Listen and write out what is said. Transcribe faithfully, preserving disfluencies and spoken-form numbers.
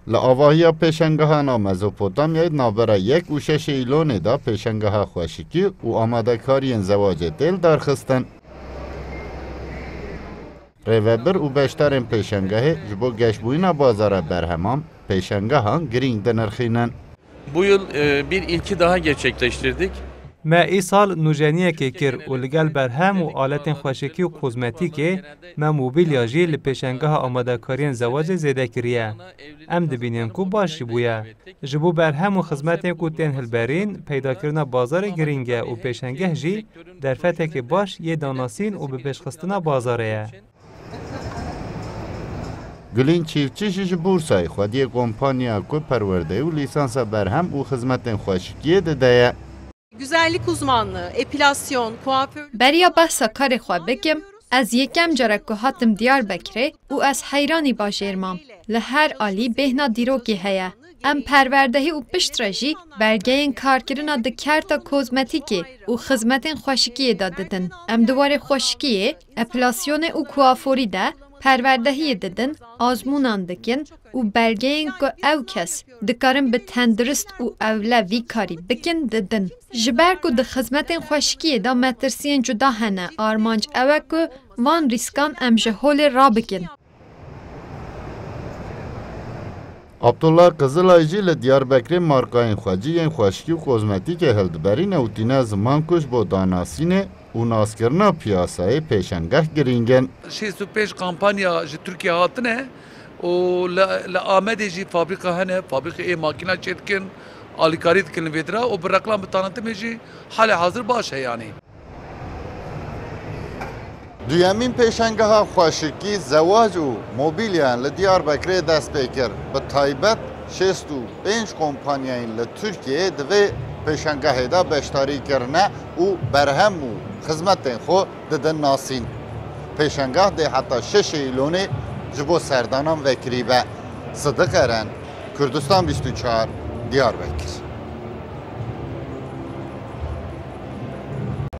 Li avahiya pêşengehana Mezopotamyayê di navbera yek û şeşê Îlonê de pêşengeha xweşikî û amadekariyên zewacê tê lidarxistin. Rêvebir û beşdarên pêşengehê ji bo geşbûyîna bazara berheman pêşengehan girîng dinirxînin. Bu yıl e, bir ilki daha gerçekleştirdik. Me îsal nûjeniyekê kir û li gel berhem û aletên xweşikî û kozmetîkê me mobîlya jî li pêşengeha amadekariyên zewacê zêde kiriye. Em dibînin ku baş jî bûye. Ji bo berhem û xizmetên ku tên hilberîn, peydakirina bazarê girîng e û pêşengeh jî derfetekê baş yê danasîn û bipêşxistina bazarê ye. Gulîn Çîftçî jî ji Bûrsayê xwediyê kompanya ku perwerdeyê û lîsansa berhem û xizmetên xweşikiyê dide ye. Güzellik uzmanlığı, epilasyon, kuaför. Beriya behsa karê xwe bikim, ez yekem care ku hatim Diyarbekirê û ez heyranî bajêr mam. Li her alî bêhna dîrokê heye. Em perwerdehî û piştre jî belgeyên karkirina di kerta kozmetîkê û xizmetên xweşikiyê de didin. Em di warê xweşikiyê, epilasyonê û kuaforî de perwerdehiyê didin, azmûnan dikin û belgeyên ku ew kes dikarin bi tendurist û ewle vî karî bikin didin. Ji ber ku di xizmetên xweşikiyê de metirsiyên cuda hene, armanc ew e ku van rîskan em ji holê rabikin. Abdullah Qizilay jî li Diyarbekirê markayên xwecî yên xweşikî û kozmetîkê hildiberîne û tîne ziman ku ji bo danasînê û naskirina piyasayê pêşengeh girîng in. Şêst û pênc kampanya ji Tirkiye hatine û li, li Amedê jî fabrîka hene, fabrîka ê makîna çêdikin, alîkarî dikin li vê dira û bi reklam, bi tanîtimê jî halê hazir baş e yanî. Duyemîn pêşengeha xweşikî, zewac û mobîlyan li Diyarbekirê dest pê kir. Bi taybet şêst û pênc kompanyayên li Tirkiyeyê di vê pêşengehê de beşdarî kirine û berhem û xizmetên xwe didin nasîn. Pêşengeh dê heta şeşê Îlonê ji bo serdanan vekirî be. Sidiq Eren, Kurdistan bîst û çar, Diyarbekir.